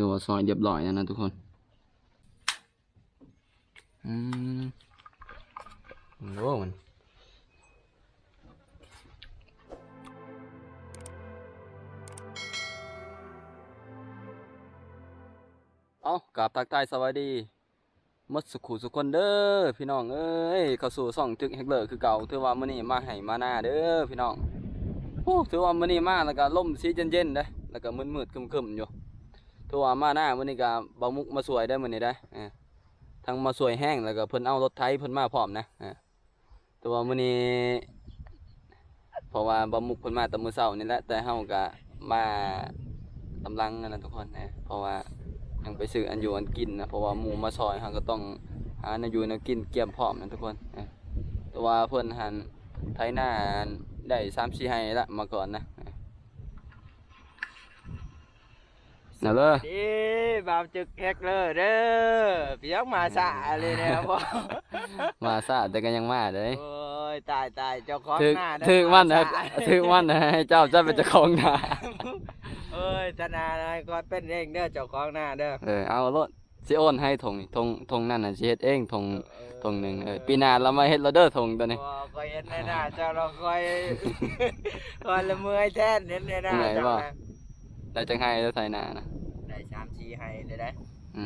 ຖືວ່າຊອຍຮຽບຮ້ອຍແລ້ວນະທຸກຄົນ. ອືມ ໂອ້ ມັນ ເອົ້າ ກາບທັກທາຍສະບາຍດີ ໝົດສຸຂູສຸຄົນເດີພີ່ນ້ອງເອີຍ, ເຂົ້າສູ່ຊ່ອງຈຶ່ກແຮັກເລີຄືເກົ່າ. ຖືວ່າມື້ນີ້ມາໄຮ່ມານາເດີພີ່ນ້ອງ. ໂອ້ ຖືວ່າມື້ນີ້ມາແລ້ວກະລົມຊິເຢັນໆເດ້ ແລ້ວກະມືດໆຄຶ້ມໆຢູ່. ຖືວ່າມານາມື້ນີ້ກະບ່າວມຸກມາຊ່ວຍເດ້ມື້ນີ້ເດ້. ເອີ ທັງມາຊ່ວຍແຮງ ແລ້ວກະເພິ່ນເອົາລົດໄຖເພິ່ນມາພ້ອມນະ. ເອີ ແຕ່ວ່າມື້ນີ້ ເພາະວ່າບ່າວມຸກເພິ່ນມາແຕ່ມື້ເຊົ້ານີ້ແຫຼະ, ແຕ່ເຮົາກະມາຕາມຫຼັງຫັ້ນນະທຸກຄົນເນາະ, ເພາະວ່າຍັງໄປຊື້ອັນຢູ່ອັນກິນນະ, ເພາະວ່າໝູ່ມາຊ່ອຍ ເຮົາກະຕ້ອງຫາແນວຢູ່ແນວກິນກຽມພ້ອມນະທຸກຄົນເນາະ. ແຕ່ວ່າເພິ່ນຫັ້ນໄຖນາໄດ້ສາມສີ່ໄຮ່ລະມາກ່ອນນະ. ນະເລີ ເອີ ບ່າວຈຶ່ກແຮັກເລີເດີ. ປຽກມາຊ້າອີ່ຫຼີແນວບໍ່? ມາຊ້າແຕ່ກະຍັງມາເດ້. ໂອ້ຍ ຕາຍໆ ເຈົ້າຂອງນາ ຖືກມັນນະ ຖືກມັນນະ ໃຫ້ເຈົ້າ ເຈົ້າເປັນເຈົ້າຂອງນາ. ໂອ້ຍ ຕາໜ້າໃຫ້ຂ້ອຍເປັນເອງເດີ ເຈົ້າຂອງນາເດີ. ເອີ ເອົາໂລດ ຊິໂອນໃຫ້ທົ່ງນີ້ ທົ່ງ ທົ່ງນັ້ນນະ ຊິເຮັດເອງ ທົ່ງ ເອີ ທົ່ງໜຶ່ງ. ເອີ ເອີ ປີໜ້າລະມາເຮັດລະເດີ ທົ່ງໂຕນີ້. ບໍ່ ຂ້ອຍເຫັນໃນໜ້າເຈົ້າລະ ຂ້ອຍ ຂ້ອຍລະເມື່ອຍແທນ ເຫັນໃນໜ້າເຈົ້ານະ. ໄດ້ຈັກໄຮ່ແລ້ວໄຖນານະ? ໄດ້ສາມສີ່ໄຮ່ເລີຍເດ້. ອື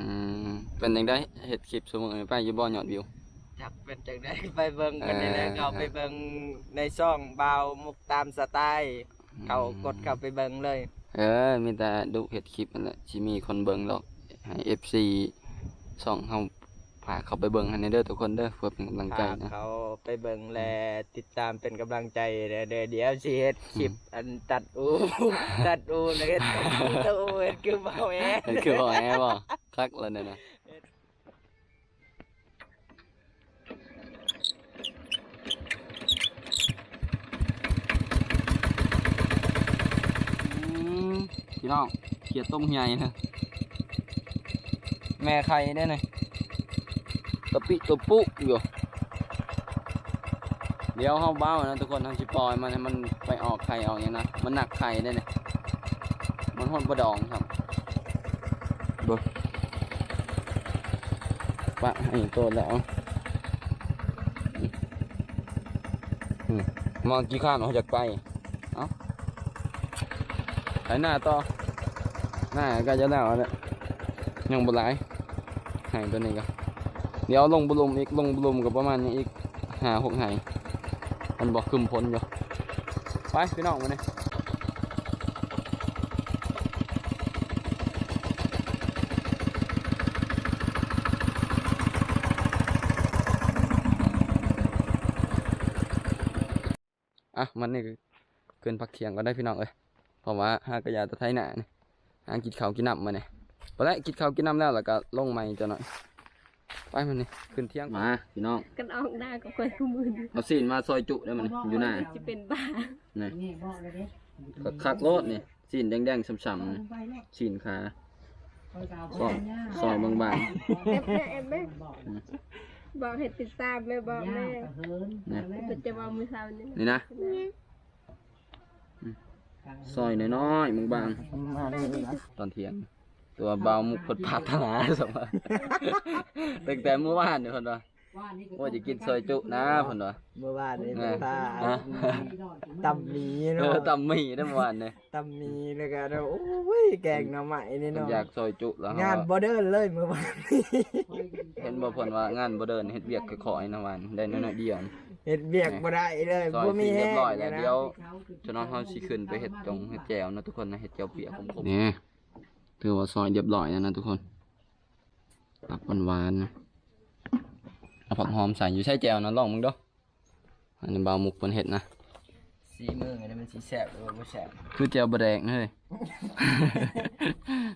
ມ ເປັນຈັ່ງໃດ ເຮັດຄລິບຊຸມື້ນີ້ໄປຢູ່ບໍ່ຍອດວິວ? ຈັກເປັນຈັ່ງໃດ ໄປເບິ່ງກັນນີ້ແຫຼະ. ເອີ ເຂົ້າໄປເບິ່ງໃນຊ່ອງບ່າວມຸກຕາມສະໄຕ. ເຂົ້າ ອືມ ກົດເຂົ້າໄປເບິ່ງເລີຍ. ເອີ ມີແຕ່ດຸເຮັດຄລິບຫັ້ນແຫຼະ ຊິມີຄົນເບິ່ງດອກ. ໃຫ້ເອັຟຊີຊ່ອງເຮົາ ຝາກເຂົ້າໄປເບິ່ງໃຫ້ແດ່ເດີທຸກຄົນເດີ ເພື່ອເປັນກຳລັງໃຈນະ. ຝາກເຂົ້າໄປເບິ່ງ ອືມ ແລະຕິດຕາມເປັນກຳລັງໃຈແດ່ເດີ. ດຽວຊິເຮັດຄລິບ ອືມ ອັນຕັດອູ ຕັດອູ ແລະເຮັດ ຕັດອູ ເຮັດຄືເວົ້າແອ ເຮັດຄືເວົ້າແອບໍ່? ຄັກແລ້ວນີ້ນະ. ອືມ ພີ່ນ້ອງ ຂຽດຕົວບັກໃຫຍ່ນະ ແມ່ໄຂ່ເດ້ນີ້ ກະປິໂຕປຸຢູ່. ດຽວເຮົາເບົານະທຸກຄົນ ເຮົາຊິປ່ອຍມັນໃຫ້ມັນໄປອອກໄຂ່ອອກຫຍັງນະ ມັນໜັກໄຂ່ເດ້ນີ້. ມັນຮອດບໍ່ດອງຊ້ຳ ເບິ່ງ ປະໃຫ້ໂຕແລ້ວ. ອືມ ມາກີ້ຂ້ານເຮົາຢາກໄປ. ເອົ້າ ໄຖນາຕໍ່ ນາກະຈະແລ້ວແຫຼະ ຍັງບໍ່ຫຼາຍ. ໄຮ່ໂຕນີ້ກະ ດຽວລົງບໍ່ລຸ່ມອີກ ລົງບໍ່ລຸ່ມກະປະມານຍັງອີກຫ້າຫົກໄຮ່ ມັນບໍ່ຄຶ້ມຝົນຢູ່. ໄປພີ່ນ້ອງ ບາດນີ້ ອ່ະ ມັນນີ້ຂຶ້ນພັກທ່ຽງກ່ອນເດີພີ່ນ້ອງເອີຍ ເພາະວ່າຫາກະຢາແຕ່ໄຖນານີ້ ຫາກິນເຂົ້າກິນນ້ຳມານີ້. ໄປແລ້ວ ກິນເຂົ້າກິນນ້ຳແລ້ວ ແລ້ວກະລົງໃໝ່ຈັກໜ້ອຍ. ໄປ ມັນນີ້ຂຶ້ນທ່ຽງ ມາພີ່ນ້ອງ ກັນອອກໜ້າກັບຂ້ອຍຄູ່ມື້ນີ້ ເອົາຊີ້ນມາຊອຍຈຸໄດ້ມັນຢູ່ໜ້າ ຊິເປັນບ້າ ນີ້ ຄັກໆໂລດນີ້. ຊີ້ນແດງໆ ຊ້ຳໆ ຊີ້ນຂາ ຊອຍ ຊອຍບາງໆ. ເອັບແມ່ ເອັບແມ່ ອືມ ບອກໃຫ້ຕິດຕາມແມ່ ບອກແມ່ ນະ ເພິ່ນຈະເວົ້າມື້ເຊົ້ານີ້ ນີ້ນະ ອືມ ຊອຍນ້ອຍໆ ບາງໆ ຕອນທ່ຽງ. ແຕ່ວ່າບ່າວມຸກເພິ່ນປາດຖະໜາ ສ່ຳວ່າ ຕັ້ງແຕ່ມື້ວານນີ້ເພິ່ນວ່າ ໂອ້ຍ ຈະກິນຊອຍຈຸນະ ເພິ່ນວ່າ. ມື້ວານນີ້ ເອີ ເພິ່ນພາ ຮະ ຕຳໝີເນາະ ເອີ ຕຳໝີເດ້ມື້ວານນີ້ ຕຳໝີ ແລ້ວກະ ໂອ້ຍ ແກງໜໍ່ໄມ້ນີ້ເນາະ ຢາກຊອຍຈຸແລ້ວ. ງານບໍ່ເດີນເລີຍມື້ວານນີ້ ເຫັນບໍ່ ເພິ່ນວ່າງານບໍ່ເດີນ ເຮັດວຽກຄ່ອຍໆ ນະ ວານໄດ້ໜ້ອຍໆດຽວ ເຮັດວຽກບໍ່ໄດ້ເລີຍ ບໍ່ມີແຮງ. ດຽວຈະນອນເຮົາຊິຂຶ້ນໄປເຮັດຈົງເຮັດແຈ່ວເນາະທຸກຄົນນະ ເຮັດແຈ່ວປຽກຂົມໆ. ນີ້ ຖືວ່າຊອຍຮຽບຮ້ອຍແລ້ວນະທຸກຄົນ ຕັບຫວານໆ ເອົາຜັກຫອມໃສ່. ຢູ່ໃສແຈ່ວນະ ລອງເບິ່ງດູ. ອັນນີ້ບ່າວມຸກເພິ່ນເຮັດນະ ສີມືນີ້ມັນຊິແຊບຫຼືວ່າບໍ່ແຊບ? ຄືແຈ່ວປາແດກເຮີ້ຍ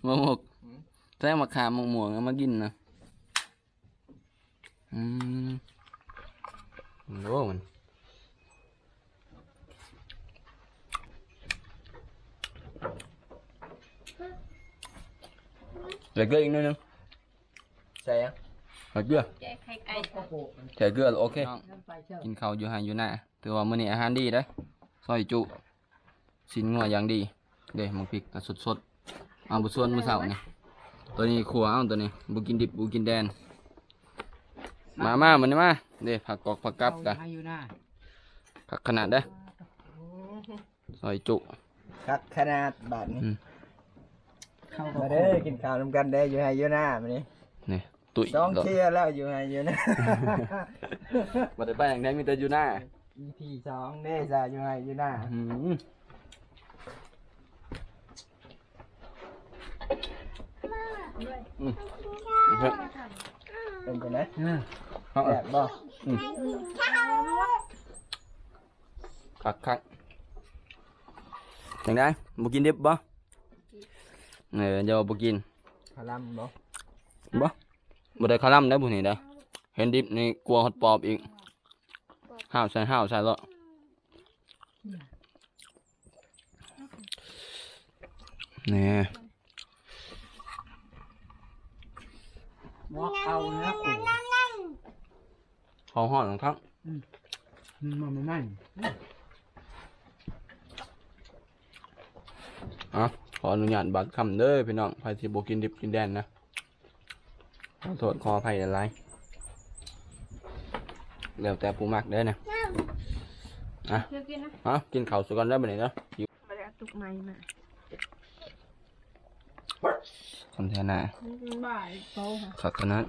ບ່າວມຸກ ອືມ ແຊງໝາກຂາມໝາກມ່ວງເອົາມາກິນນະ. ອືມ ໂອ້ ມັນ ເຫຼືອເກືອອີກໜ້ອຍໜຶ່ງ ໃສ່ຫຍັງ? ໃສ່ເກືອ ແກງໄຂ່ໄກ່ ໃສ່ເກືອ ໂອເຄ. ກິນເຂົ້າຢູ່ໄຮ່ຢູ່ນາ ຖືວ່າມື້ນີ້ອາຫານດີເດ້ ຊອຍຈຸ ຊີ້ນງົວຢ່າງດີເດ້. ໝາກພິກກະສົດໆ ເອົາບໍ່ຊວນມື້ເຊົ້ານີ້ ຕົວນີ້ຂົ້ວເອົາ ຕົວນີ້ບໍ່ກິນດິບບໍ່ກິນແດນ. ມາ ມາ ມານີ້ມາ. ເດ້ ຜັກກອກຜັກກັບກະ ເອົາຢູ່ນາ ຄັກຂະໜາດເດ້. ຊອຍຈຸ ຄັກຂະໜາດບາດນີ້. ອືມ ເຂົ້າກັບ ມາເດີ ກິນເຂົ້ານຳກັນເດີ ຢູ່ໄຮ່ຢູ່ນາມື້ນີ້. ນີ້ ຕຸ້ຍ ສອງເທື່ອແລ້ວ ຢູ່ໄຮ່ຢູ່ນາ ບໍ່ໄດ້ໄປຫຍັງໃດ ມີແຕ່ຢູ່ນາ. ອີພີສອງເດ້ ສາ ຢູ່ໄຮ່ຢູ່ນາ. ອືມ ອືມ ເປັນຈັ່ງໃດ? ອືມ ແຊບບໍ່? ອືມ ຄັກໆ. ຈັ່ງໃດ ບໍ່ກິນດິບບໍ່? ເອີ ຢ່າວ່າບໍ່ກິນ ຄາລຳບໍ່? ບໍ່ ບໍ່ໄດ້ຄາລຳເດ້ ພວກນີ້ເດ້. ເຫັນດິບນີ້ກົວຮອດປອບອີກ ຫ້າວໃສ່ ຫ້າວໃສ່ໂລດ. ນີ້ ບໍ່ເອົານະ ເຂົ້າຮ້ອນຄັກ. ອືມ ມັນບໍ່ໄໝ້. ອ່ະ ຂໍອະນຸຍາດບາດຄຳເດີພີ່ນ້ອງ ໃຜທີ່ບໍ່ກິນດິບກິນແດນນະ ຂໍໂທດຂໍອະໄພຫຼາຍໆ ແລ້ວແຕ່ຜູ້ມັກເດີນະ. ອ່ະ ກິນເຂົ້າຊະກ່ອນເດີບັດນີ້ເດີ. ບໍ່ໄດ້ເອົາຕຸກໃໝ່ມາ ຄົນແທ້ໜ້າ ມັນບ່າຍໂຕ ຄັກຂະໜາດ.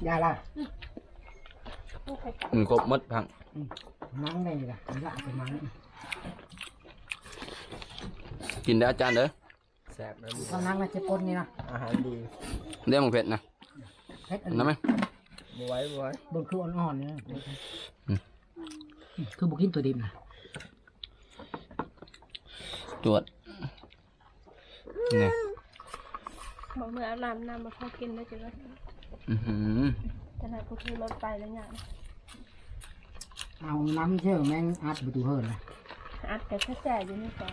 ຢ່າລະ ອືມ ຄົບໝົດຜັກ. ອືມ ມັງແດ່ລະ ລະໄປມັງ. ກິນເດີອາຈານເດີ. ແຊບນະ ເອົານັ່ງນະ ເຈັບກົ້ນນີ້ນະ ອາຫານດີ. ເດ້ ໝາກເຜັດນະ ເຜັດອັນນັ້ນໄໝ? ບໍ່ໄຫວ ບໍ່ໄຫວ. ເບິ່ງຄືອ່ອນໆນີ້ນະ. ອືມ ຄືບໍ່ກິນຕົວດິບນະ. ຈວດ ນີ້ ບອກເມືອອາບນ້ຳ ນ້ຳບໍ່ພໍກິນເດີ. ອືຫື ຂະໜາດຜູ້ຂີ່ລົດໄປແລ້ວຍາກ. ເອົານ້ຳເຊື່ອແມ່ງອັດປະຕູເຮີນນະ ອັດກະແຊະຢູ່ນີ້ກໍ.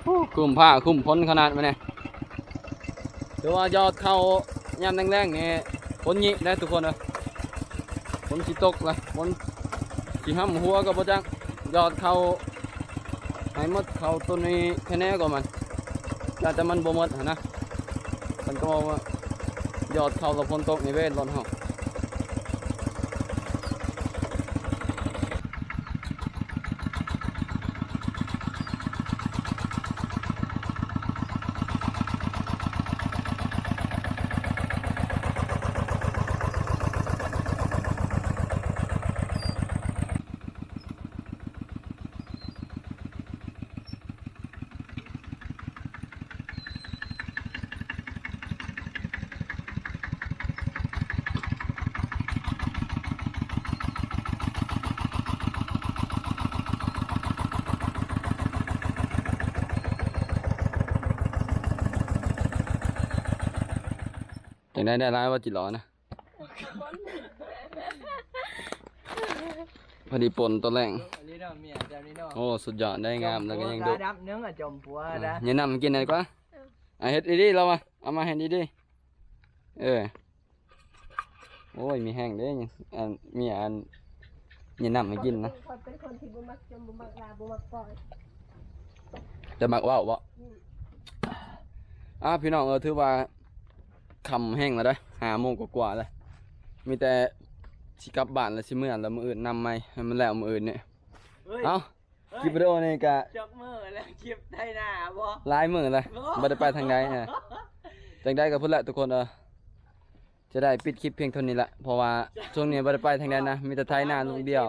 ໂອ້ ຄຸມຟ້າຄຸມຝົນຂະໜາດມື້ນີ້ ຖືວ່າຍອດເຂົ້າຍາມແລງໆນີ້ຝົນຍິແລ້ວທຸກຄົນເອີຍ. ຝົນຊິຕົກລະ ຝົນຊິຫ້ຳຫົວກໍບໍ່ຈັກ. ຍອດເຂົ້າໃຫ້ໝົດ ເຂົ້າຕົ້ນນີ້ແຄ່ແນ່ກໍມັນ ແຕ່ມັນບໍ່ໝົດຫັ້ນນະ. ເພິ່ນກໍເວົ້າວ່າ ຍອດເຂົ້າລະຝົນຕົກນີ້ເວນລົດເຮົາ. ໂ ໄດ້ ໄດ້ຫຼາຍວ່າຈິຫຼໍນະ ພໍດີປົ່ນຕອນແລງ ອັນນີ້ເນາະ ເມຍແຖວນີ້ເນາະ ໂອ້ ສຸດຍອດ ໄດ້ງາມ ແລ້ວກໍຍັງດຸ ດຳໜຶ່ງ ອ່ະ ຈອມປົວ ອ່ະ ນະ ຍາຍນ້ຳກິນໄດ້ກວ່າ ອ່ະ ເຮັດດີໆ ລາວວ່າ ເອົາມາໃຫ້ດີໆ ເອີ ໂອ້ຍ ມີແຮງເດ້ ອັນ ມີອັນ ຍາຍນ້ຳໃຫ້ກິນນະ ຂ້ອຍເປັນຄົນທີ່ບໍ່ມັກຈົ່ມ ບໍ່ມັກລາ ບໍ່ມັກປ່ອຍ ແຕ່ມັກເວົ້າບໍ? ອືມ ອ່າ ພີ່ນ້ອງເອີຍ ຖືວ່າຄ່ຳແຮງແລ້ວເດ້ ຫ້າໂມງກວ່າໆ ແລ້ວ ມີແຕ່ຊິກັບບ້ານແລ້ວ ຊິເມືອແລ້ວ ມື້ອື່ນນຳໃໝ່ ໃຫ້ມັນແລ້ວມື້ອື່ນນີ້ ເອີຍ ເອົ້າ ເຮີ້ຍ ຄລິບວິດີໂອນີ້ກະ ຈັກມື້ແລ້ວ ຄລິບໄຖນາບໍ່? ຫຼາຍມື້ແລ້ວ ໂອ້ ບໍ່ໄດ້ໄປທາງໃດ ຈັ່ງໃດກໍພຸ້ນແຫຼະທຸກຄົນເອີຍ ຈະໄດ້ປິດຄລິບພຽງເທົ່ານີ້ແຫຼະ ເພາະວ່າຊ່ວງນີ້ບໍ່ໄດ້ໄປທາງໃດນະ ມີແຕ່ໄຖນາລູກດຽວ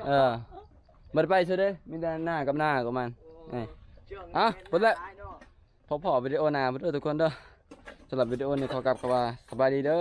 ເອີ ບໍ່ໄດ້ໄປໃສເດ້ ມີແຕ່ນາກັບນາຂອງມັນ ເອີ ເອົ້າ ພຸ້ນແຫຼະ ພໍ້ໆ ວິດີໂອໜ້າພຸ້ນເດີທຸກຄົນເດີ ສຳລັບວິດີໂອນີ້ຂໍກັບຄຳວ່າສະບາຍດີເດີ.